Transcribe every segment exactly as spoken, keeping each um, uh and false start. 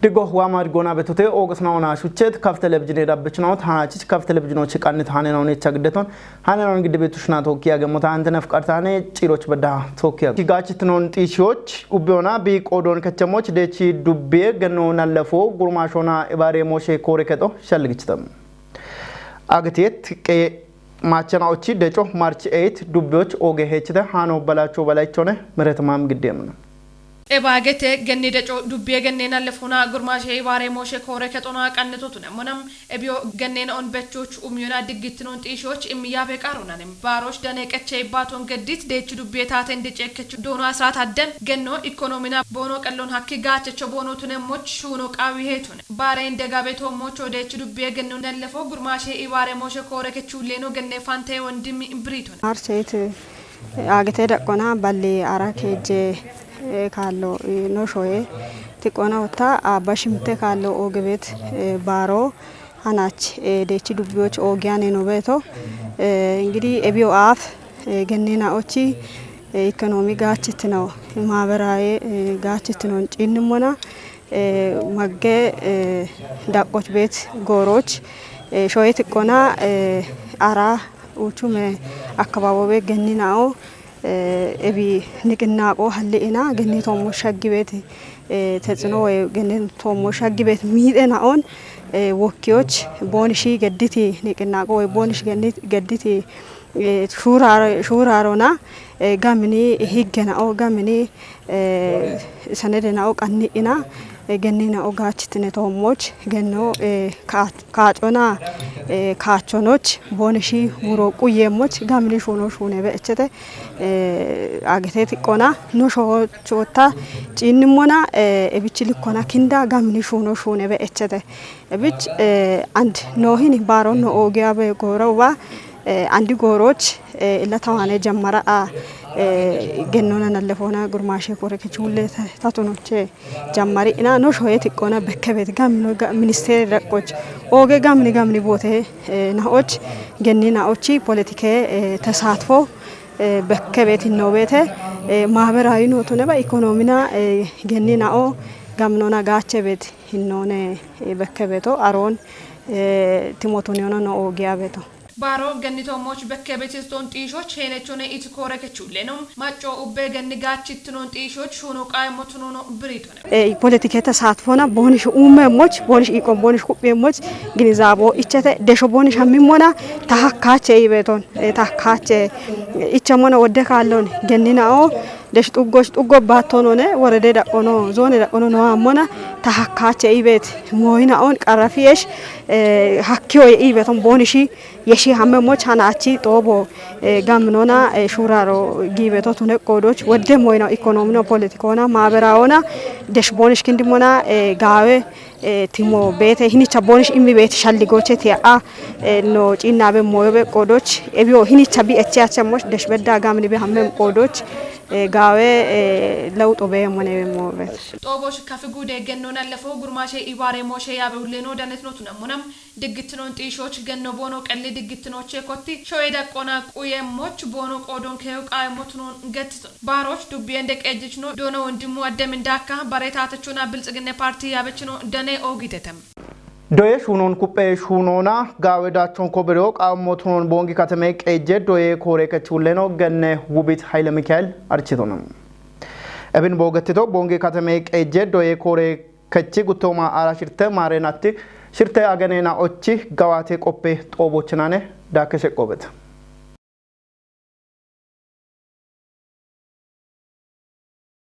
Digo huama digona betute ogus naona shuchet kaf televizyon edabich naot hanachich kaf televizyon ochi qannit hane naon echa giddeton hane naon gidde betush na tokki agemo ta antene fqartane ciroch bedda tokki ag. Gachit non tishoch ubbiona bi qodon kechemoch dechi dubbiye genno nallefo gurmashona ibare moshe kore keto shalgichitam. Agtiet qe machana ochi deco March eight dubbiyoch oge hechite hano balacho balaichone miretmam giddemna. Ebaagete genni deco dubbiye genneen allefuna gurmaashe ibaare mooshe koore kexona qannetotune monam ebiyo genneen on bechoch umiyona diggittinoon xiishoch immiyaabe qaaronanem baaroch dane qeche ibbaaton geddit deechi dubbiye taaten deceekkecho doono asiraat adden genno ikkonoomina boono qellon hakki gaachecho boono tunemmoch shuuno qaawi heetune baare inde gabe toommocho deechi dubbiye genno nallefo gurmaashe ibaare mooshe koore kechuulleeno genne fantee wondimmi biriitone. March eight aagete daqqona balli ara keejje, eh, kaallo, eh, no shoye tiqqona utta abba shimte kaallo ogebet, eh, baaro hanach, eh, deechi dubbiyoch oogiyane no beeto. Eh, እንግዲህ ebiyo aaf, eh, gennina ochi, eh, ikkonomi gaachitino, maaberaye, eh, gaachitino ciinnimona, eh, magge, eh, daqqoch beet gooroch, eh, shoye tiqqona, eh, ara uchume akkababobe genninao, eh, ebi niqinnaaqo halli'ina genni toommo shaggi beeti, eh, tetsino woy genni toommo shaggi beeti miixenaon, eh, wokkiyoch boonishi gedditi niqinnaaqo woy boonish genni gedditi, eh, shuurar-, shuurarona, eh, gamini higgenao, gamini, eh, sanedenao qanni'ina, eh, gennina ogaachitine toommoch genno, eh, ka-, kaacona, eh, kaachonoch boonishi wuro quyeemmoch gamini shuuno shuunebe echete, eh, agete tiqqona no shochotta ciinnimona, eh, ebichi likkona kinda gamini shuuno shuunebe echete. Ebich, eh, and no hini baaro no oogiyabe gooro uba, eh, andi gooroch, eh, illa tawane jammara a, eh, gennona nallefona gurmaashe koore kechuulle ta-, tatunoche jammari ina no shoye tiqqona bekkebet gamino ga-, ministeeri daqqoch ooge gamni gamni boote, eh, naoch genni naochi politike, eh, tesaatfo, eh, bekkebet innoobete, eh, maaberawi nootune ba ikkonoomina, eh, genni nao gamnona gaachebet hinnoone, eh, bekkebeto aroon, eh, timotuniyona no oogiyabeto. Baaro gennitoommoch bekkebetiston xiishoch heenechone iti koore kechuulleno macco ubbe genni gaachittinon xiishoch shuuno qaayemmotunono biriitone. Eh, poletike tesaatfona boonish uummeemmoch, boonish iiqon boonish ku'pheemmoch ginizaabo ichete desho boonish hammimmona ta hakkaache iibeeton, eh, ta hakkaache ichemmona wodde kaallon genninao desh xuggoch xuggo baattonone worede daqqono, zoone daqqono no ammona ta hakkaache iibeet mooyinaon qarrafi esh, eh, hakkiyoye iibeeton boonishi yeshi hammemmoch hanaachi xoobo, eh, gamnona, eh, shuuraro giibeto tune qoodoch wodde mooyina ikkonoomino politikoona maaberaona desh boonish kindimmona, eh, gaawe, eh, timo beete hinicha boonish immi beete shalligoche tiya'a, eh, no ciinnaabe mooyobe qoodoch ebiyo hinicha bi eche achemmoch desh bedda gamni be hammem qoodoch, eh, gaawe, eh, lewuxo beeyemmone be mooyobe. Xooboch kafi guude genno nallefo gurmaashe ibaare mooshe yaabe ulleno danetinotunammonam diggittinon xiishoch genno boono qelli diggittinooche kotti shoye daqqona quyeemmoch boono qoodon keyo qaayemmotunon gettito. Baaroch dubbiyen deqeejichno doono wondimmu addemin daakka bare taatechona bilxiginne paarti yaabechino dane oogitetem. Doye shuunon kuphee shuunona gaawe daachon kobereyo qaammotunon boongi katame qeejje doye koore kechuulleno genne Wubit Hayle Mikael architono. Ebin boogettito boongi katame qeejje doye koore kechi guttooma ara shirte maareenatti shirte ageneena ochi gawaate qoppe xoobochinane daakke sheqqoobet.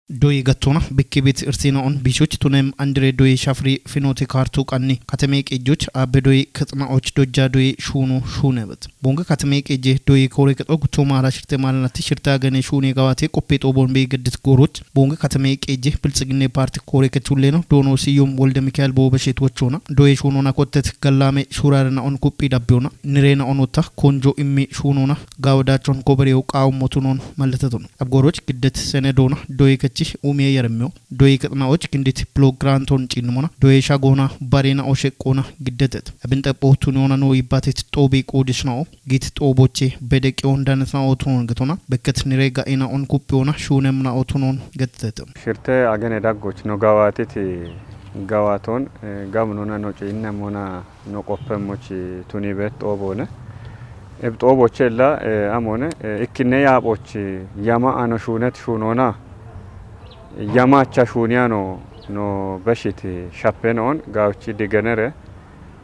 Doye gattona bekke beet irsiina on biishoch tunem andire doye shafri finoote kaartu qanni katame qeejjoch aabbe doye kexna och dojja doye shuuno shuunebet. Bonge katame qeejje doye koore kexo guttooma ara shirte maalinatti shirte agene shuune gawaate qoppe xoobon bee geddit gooroch bonge katame qeejje bilxiginne paarti koore kechuulleno doono Siyum Wolde Mikael boobeshet wochona doye shuunona kottet gallame shuurarena on kuphi dabbiyoona nireena onotta konjo immi shuunona gaawadaachon kobereyo qaawummotunon malletetona. Abgooroch giddet senedoona doye kechi umiye yeremmiyo doye kexna och gindit blok granton ciinnimona doye shagoona bareena osheqqoona giddetet. Abin xepho tuniyona no yibbatet xoobe qoodishna'o giit xooboche bedeqiyon danetna'o tunon getona bekket nire ga'ina'on kuphiyona shuunemna'o tunon gettetem. Shirte agene daggoch no gawaatiti Gawaton, eh, gabnona no ciinnemmona no qoppemmochi tuni beet xooboone. Eb xoobochella, eh, amone, eh, ikkinne yaaphochi yama ano shuunet shuunona, yama acha shuuniyano no beshiti shappenoon gawchi digenere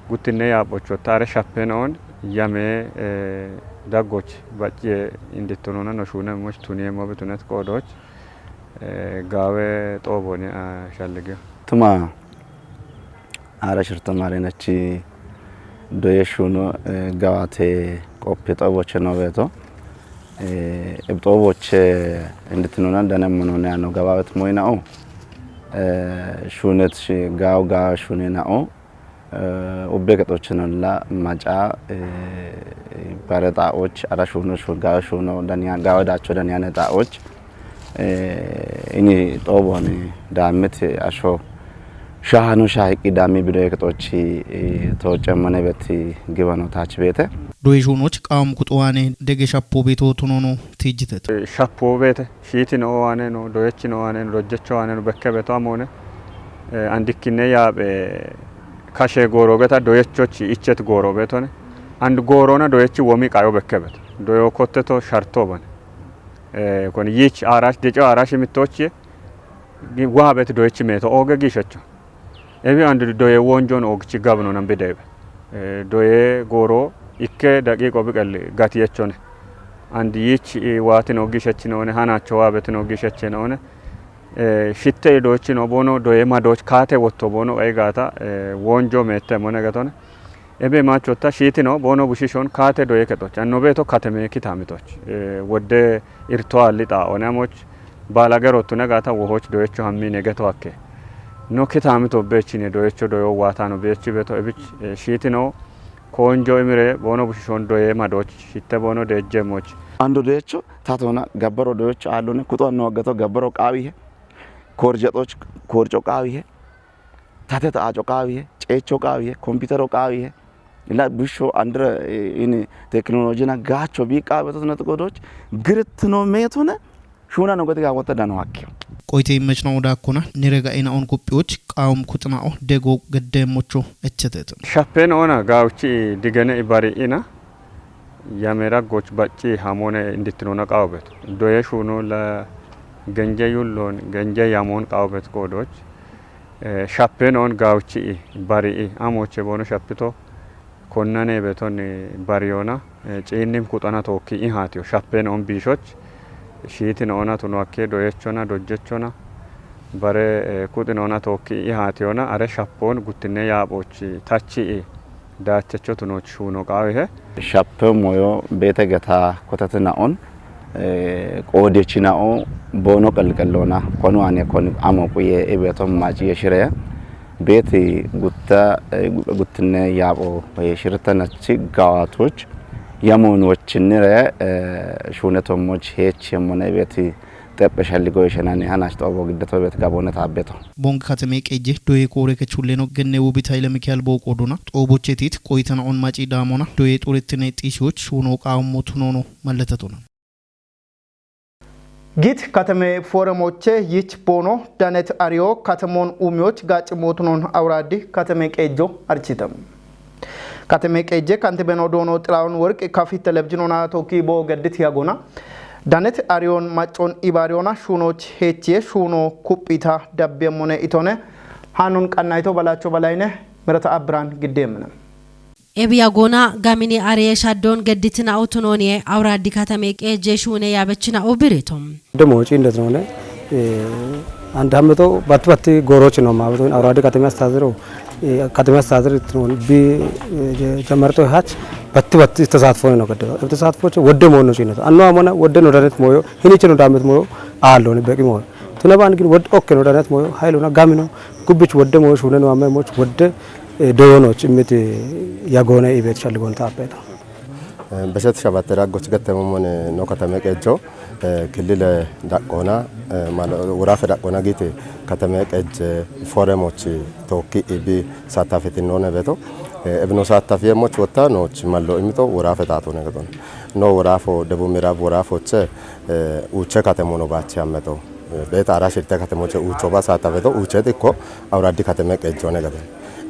guttinne yaaphocho tare shappenoon yame, eh, daggoch bacciye indittunona no shuunemmoch tuniye mobi tunet qoodoch, eh, gaawe xooboone, ah, shalligeyo. Tuma ara shirto marenachi doye shuuno, eh, gawate qoppi xooboche no beeto. Eh, eb xooboche indittunona danemmono ne ano gabawet moyinao. Eh, shuunet shi gaaw gaaw shuunenao. Eh, ubbe kexochenolla maca, eh, bare xaa'och, ara shuuno, shu-, gaawe shuuno, daniya-, gaawe daacho daniyane xaa'och, eh, ini xoobooni daammit asho shaahano shaahiqqi daammi bidoye kexochi, eh, tooccemmone beti gibano taach beete. Doye shuunoch qaam kuxuwaane dege shappo beeto tunono tiijjiteto. Eh, shappo beete, shiitino waane no, doyechino waane no, dojjecho waane no, bekke beeto amoone, eh, andikkinne yaaphe kashe gooro geta doyechochi ichet gooro beetone. And goorona doyechi womi qayo bekke beeto. Doyo kotteto sharto bane. Eh, kon yich arash, deco arash mittochi gi-, wahabet doyechi meeto ooge giishacho. Ebi and doye wonjon oogchi gabno nan bidebe. Eh, doye gooro ikke daqiqo biqel gatiyechone. And yich, eh, waatin oogishechinone, hanacho wahabetin oogishechinone. Eh, shitte doyechino boono doye madoch kaate wotto boono qayi gaata, eh, wonjo meette mone gatone. Ebe maachotta shiitino boono bushishon kaate doye kexoch. Anno beeto kateme kitaamitoch. Eh, wodde irto alli xaa'one amoch baalagerottune gaata wohoch doyecho hammine geto hakke. No kitaamito beechine doyecho doyo waatano beechi beeto ebich, eh, shiitino koonjo imire boono bushishon doye madoch shitte boono deejjemoch. Ando doyecho tatona gabbaro doyecho aallone kuxu anno aggato gabbaro qaawihe. Korjaxoch korco qaawihe. Tateta aaco qaawihe, ceecho qaawihe, kompitero qaawihe, ila busho andira, eh, ini teknolojina gaacho bi qaabeto tunet qoodoch, girittino meetone, shuuna no gati gaawata dano hakkiyo. Qoyte immechna odaakkona, nire ga'ina on kuphiyoch, qaawum kuxina'o, dego geddeemmocho, echeteto. Shappeen oona gaawchi digene ibari'ina, yame raggoch bacci hamone indittinona qaawo beeto. Doye shuuno la genje yullon, genje yamon qaawo beet qoodoch. Eh, shappeen oon gaawchi i, bari i, amoche boono shappito, konnane beeton, eh, bariyona, eh, ciinnim kuxana tookki i haatiyo. Shappeen oon biishoch, shiitin oona tuno akke doyechona, dojjechona, bare, eh, kuxin oona tookki i haatiyona, are shappoon guttinne yaaphoch tachi i, daachecho tunoch shuuno qaawihe. Shappe moyo beete geta kotatina'on, eh, qoodechina'o boono qelqellona, konu ane kon amo quye ibeeto maciye shire, beeti gutta, eh, guttinne yaapho, eh, shirtanachi gawaatoch, yamoon wochinnire, eh, shuunetommoch heechemmone beeti xephe shalligo ishenani hanash xoobo giddeto beet gaboone taabbeto. Bonge kateme qeje doye koore kechulleno genne Wubit Hayile Mikael booqoodona, xoobochetit qoytana on maci daamona, doye xurettine xiishoch shuuno qaammo tunono malletetona. Git kateme fooremoche yich boono danet ariyo katemon uumiyoch gaacci mootunon awuraaddi kateme qeejjo architam. Kateme qeejje kantibeno doono Xilawun Worqi kafi televizhinona tookki boo geddit yagona. Danet ariyoon maccon ibaariyoona shuunooch heechiye shuunoo kuphita dabbiyammone itone haanun qannayito Balaacho Balayne Mirata Abbiraan giddeemmine. Ebi yagona gamini ariye shaddoon gedditina utunooniye awuraaddi katame qeejje shuune yaabechina ubiritom. Demo ci indet none, eh, አንድ አመቶ በት በት ጎሮች ነው ማለት ነው። አውራዲ ከተማ አስተዳደሩ፣ eh, ከተማ አስተዳደር ነው ቢ፣ eh, ጀመርቶ ሀች በት በት ተሳትፎ ነው ገደለው። ተሳትፎች ወደ መሆን ነው ሲነት። አኖ አሞና ወደ ነው ዳነት ሞዮ፣ ህኒች ነው ዳመት ሞዮ፣ አሎ ነው በቂ ሞዮ። ቱነባን ግን ወደ ኦኬ ነው ዳነት ሞዮ፣ ሀይል ነው ጋሚ ነው፣ ጉብች ወደ ሞዮ፣ ሹነ ነው አመሞች ወደ፣ eh, ዶዮኖች እምት ያጎነ ኢቤት ሸልጎን ታበታ። Besheti shabatte raggoch gettemmommone no katame qeejjo, eh, killile daqqoona, eh, mal-, woraafe daqqoona giite katame qeejje fooremoch tookki ibi saattafetinnoone beeto. Eh, ebino saattafiyemmoch wotta nooch mallo imito woraafe taatone gedon. No woraafo Debub Miraab woraafoche, eh, uuche katemono baachi ammeto. Beeta ara shirte katemoche uucho ba saatafeto uuchet ikko awuradi kateme qeejjoone gate.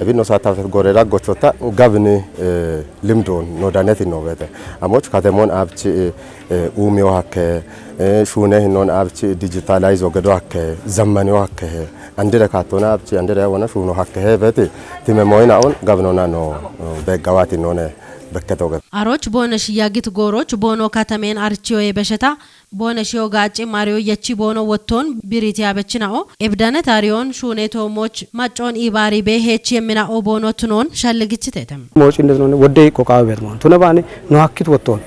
Ebinno saatafet gorera gochota gabini, eh, limdoon no daneti no beete. Amoch katemon abchi, eh, eh, uumiyo hakke, eh, shuune hinnon abchi digitalize ogedo hakke, zammaniyo hakke, andire kaatona abchi andire wona shuuno hakke he beeti time moyina on gabinona no, eh, beggawati none bekketo gate. Aroch boone shiyagit gooroch boono katemen archiyo e besheta boone shiyo gaaci mariyo yechi boono wotton biriti abechinao ebdane tariyon shuune toomoch maccon ibaari be hechi yemminao boono tunon shalligichitetem. Mooci indet none wodde qoqawe bet mon. Tuna bani no hakkit wotton.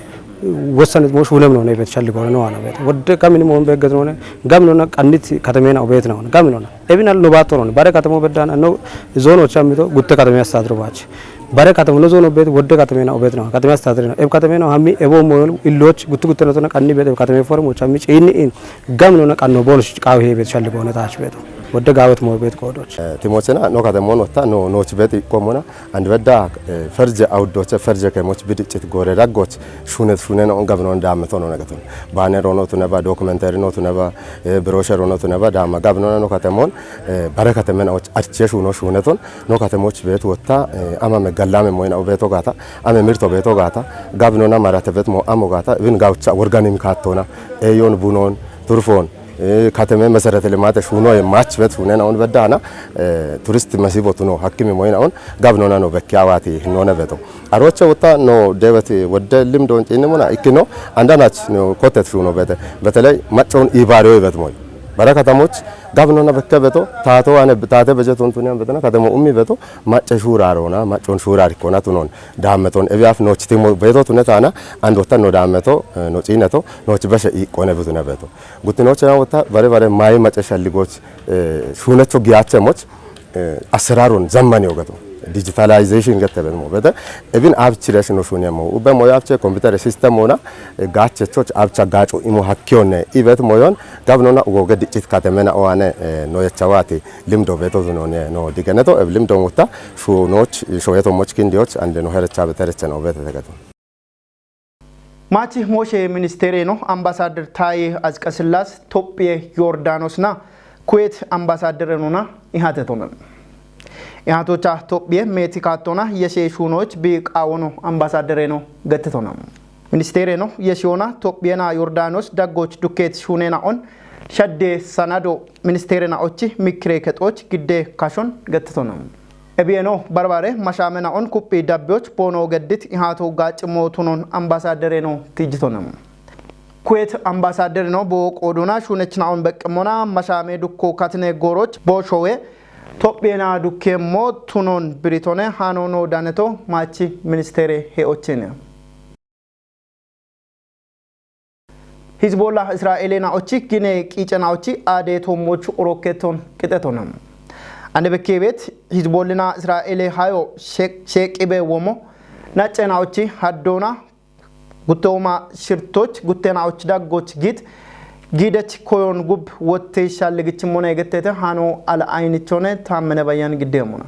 Wossanet mo shuunem none bet shalli gore no ana bet. Wodde kamini mo be gazno ne. Gamno na qannit katamena obet na. Gamno na. Ebin al no bato none. Bare katamo beddan no zono chamito gutte katame astadro bach. Bare katamo no zono bet wodde katamena obet na. Katame astadro na. Eb katamena hammi ebo mo illoch guttu gutte no tona qanni bet eb katame formo chammi chini in. Gamno na qanno bonus qawe bet shalli gore tach bet. Wodde gawet mo bet kodoch. Eh, timochena no katamon otta no no chibet komona. And bedda, eh, ferje awuddoche, ferje kemoch bidiccit gore daggoch, shunet shunen on gabnon dameton on agaton. Bane rono tuneba, documentary no tuneba, eh, brochure rono tuneba, dama gabnon no katemon, eh, bare katemen och arche shuno shuneton, no katemoch bet wotta, eh, ama me gallame moyna obeto gata, ame mirto beto gata, gabnon amarate bet mo amo gata, bin gaucha worganim katona, eyon bunon, turfon, eh, kateme meserete limate shuno e mach bet shunen on bedana, eh, turist masibo tuno hakkimi moyna on, gabnona no bekki awati none beto. Aroche wota no debet wodde lim don chinni mona ikkino andanach no kotet shuno bete. Beteley maccon ibariyo bet moy. Bara katamoch gabnona bekke beto, tato ane tate beje ton tunian betena katamo ummi beto, macce shurarona, maccon shurarikona tunon. Dameton ebiaf noch timo beto tunetana, and wota no dameto, eh, no chinato, noch beshe ikone betuna beto. Guttinochena wota bare bare mai macesha ligoch, eh, shunecho giyachemoch, eh, asserarun zammani ogato. Digitalization gette ben mo bete. Ebin abchire shino shunemo. Ube mo yabche computer system ona, eh, gache choch abcha gacho imo hakkiyone. Ibet moyon gabnona ugoge dichit katemena oane, eh, no yachawati limdo beto zunone no digeneto, eh, limdo mutta shunoch, shoyeto mochkin dioch, ande no herecha beterechen obete tegato. Maachi Mooshe ministeereno Ambasaaddar Taayee Atsiqasillaas Tophphiye Yordaanosna Kuweet Ambasaaddare nuna ihaate tona. Ihaatocha Tophphiye meeti kaattona yeshee shuunoch bi qaawono Ambasaaddare no gatte tona. Ministeereno yeshiyoona Topphiyena Yordaanos daggoch dukkeet shuunena on shadde sanado ministeerena ochi mikkire kexoch gidde kashon gatte tona. Ebiyeno barbare mashaamena'on kuphi dabbiyoch boono geddit ihaato gaacci mootunon ambaasaaddereno tijjitonem. Kuweet ambaasaaddereno boo qoodona shuunechina'on beqqemmona mashaame dukko katine gooroch boo shoowe Tophiyena dukkeemmo tunon biritone haano noo daneto maachi ministeere hee'ochine. Hizbolla Israa'eele na'ochi gine qiice na'ochi aade toommochu orokketon qixetona. Ane bekkeebeet Hizbollina Israa'eele hayo sheeqibe womo nacce na'ochi haddoona guttooma shirtoch gutte na'ochi daggoch giit giidech koyon gub wotte shalligichimmone gettete hano ala ayinichone taammene bayyan giddeemmona.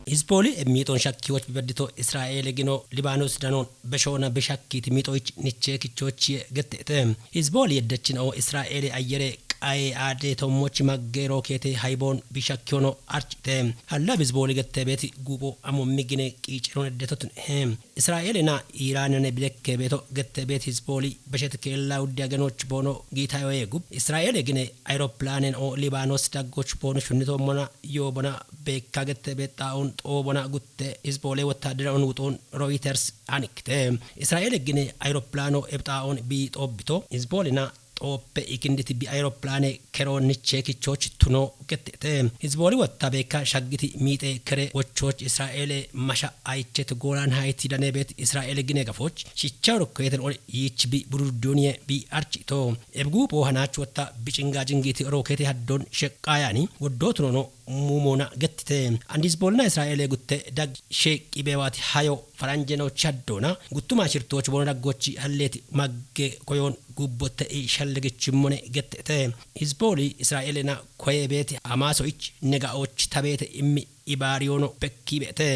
Hizbooli miixon shakkiwoch bibeddito Israa'eele gino Libaanos danon beshoona bishakkiti miixoch niche kichochi getteete. Hizbooli yeddechin o Israa'eele ayyere qaye aade tommochi magge rookeete hayboon bishakkiyono archite. Hallab Hizbooli gettebeeti gubo amo migine qiiceron eddetotun he. Israa'eele na Iiraanene bilekke beeto gettebeet Hizbooli beshet keella uddi agenoch boono giitayoye gub. Israa'eele gine ayroplaanen o Libaanos daggoch boono shunnitommona yoobona beekka gettebeet xaa'on xoobona gutte Hizboole wottaaddera on wuxoon Reuters anikte. Israa'eele gine ayroplaano ebxaa'on bi xoobbito. Hizboolina xooppe ikinditi bi ayroplaane keroonni cheekichooch tuno getteete. Hizbooli wotta beekka shaggiti miixe kere wochooch Israa'eele masha ayichet goolaan hayiti daneebeet Israa'eele gine gafooch shicha rokkeeten ol yiich bi burudduniye bi archito. Ebguupho hanaach wotta bicinga jingiti rookeete haddon sheqqaayaani woddoo tunono muumoona gettite. And Hizboolina Israa'eele gutte dag sheeqqi beewaati hayo faranjeno chaddoona guttuma shirtooch boona daggochi halleeti magge koyoon gubbotte i shalligichimmone gettete. Hizbooli Israa'eelena koye beeti Hamaaso ich nega'ooch tabeete immi ibaariyono bekki beete.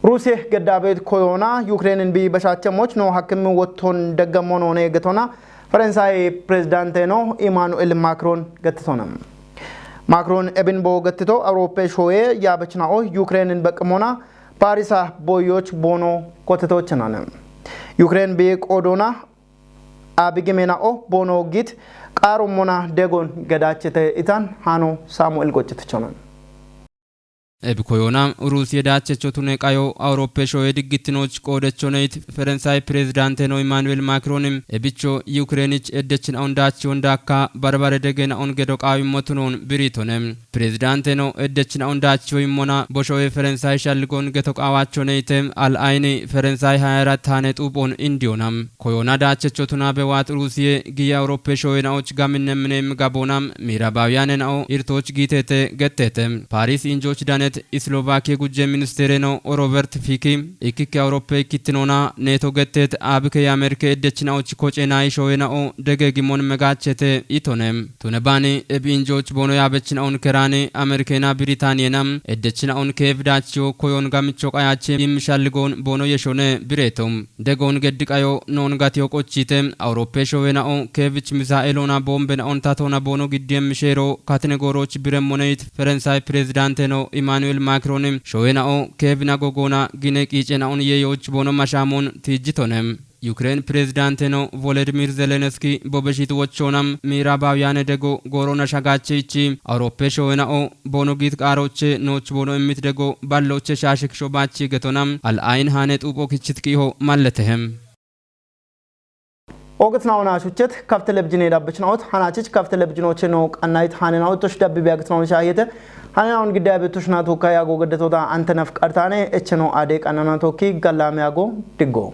Ruusiye geddaabeet koyoona Yukireenin bi bashaachamoch no hakkimmi wotton daggammonoone getona ፈረንሳይ ፕሬዝዳንቴ ነው ኢማኑኤል ማክሮን ገትቶነ። ማክሮን ኤብን ቦ ገትቶ አውሮፔ ሾዬ ያበችናኦ ዩክሬንን በቅሞና ፓሪሳ ቦዮች ቦኖ ኮትቶችናነ። ዩክሬን ብቆዶና አብግሜናኦ ቦኖ ጊት ቃሮሞና ደጎን ገዳችተ ኢታን ሃኖ ሳሙኤል ጎጭትቸነ። Ebikoyoona Ruusiye daachechotune qayo Awurooppeeshoye diggittinooch qoodechoneet Ferensaay pirezidaanteno Imaanuweel Maakiroon ebicho Yukireenichi eddechinaon daachiwon daakka barbare degeenaon gedo qaawimmotunoon biriitone. Pirezidaanteno eddechinaon daachiwo immona boshoye Ferensaay shalligoon geto qaawaachoneite al ayini Ferensaay hayara taane xuuphoon indiyona. Koyoona daachechotunaabe waat Ruusiye giye Awurooppeeshooyenaoch gaminnemmineem gaboona miirabaawiyaanenao irtooch giiteete getteete. Paaris injooch danet Islovaakiye gujje ministeereno Roobert Fiiki ikkikke Awurooppe ikkittinoona neeto getteet aabike yaamerke eddechinaoch koce naayishooyenao dege gimon megaachete itone. Tune baani ebi injooch boono yaabechinaon keraani Amerkeena Biritaaniyena eddechinaon keev daachiyo koyon gamicho qayaache yimmi shalligoon boono yeshone bireeto. Degoon geddi qayo noon gatiyo qochiite Awurooppe shoowena'o keevich misaa'eloona boombena'on tatoona boono giddi emmisheero katine goorooch biremmoneyit Ferensaay pirezidaanteno Imaanuweel Maakiroon shoowena'o keevina gogoona gine qiicena'on yeeyooch boono mashaamoon tiijjitone. Yukireen pirezidaanteno Volodimir Zeleniski bobeshiit wochoona miiraabaawyaane dego goorona shagaacheyichi Awurooppe shoowena'o boono giit qaarooche nooch boono immit dego ballooche shaashikisho baachi getona al'aayin haane xuupho kichit kiiho malletehem. Oogitnaona shuchet kaf telebijine dabbichna'ot hanachich kaf telebijinoche no qannayit hanena'ot tosh dabbi biyaagitnaon shaahiyete hanena'on giddayabe toshna tookka yaago geddetota antenaf qartane echeno aade qannana tookki gallaame yaago diggo.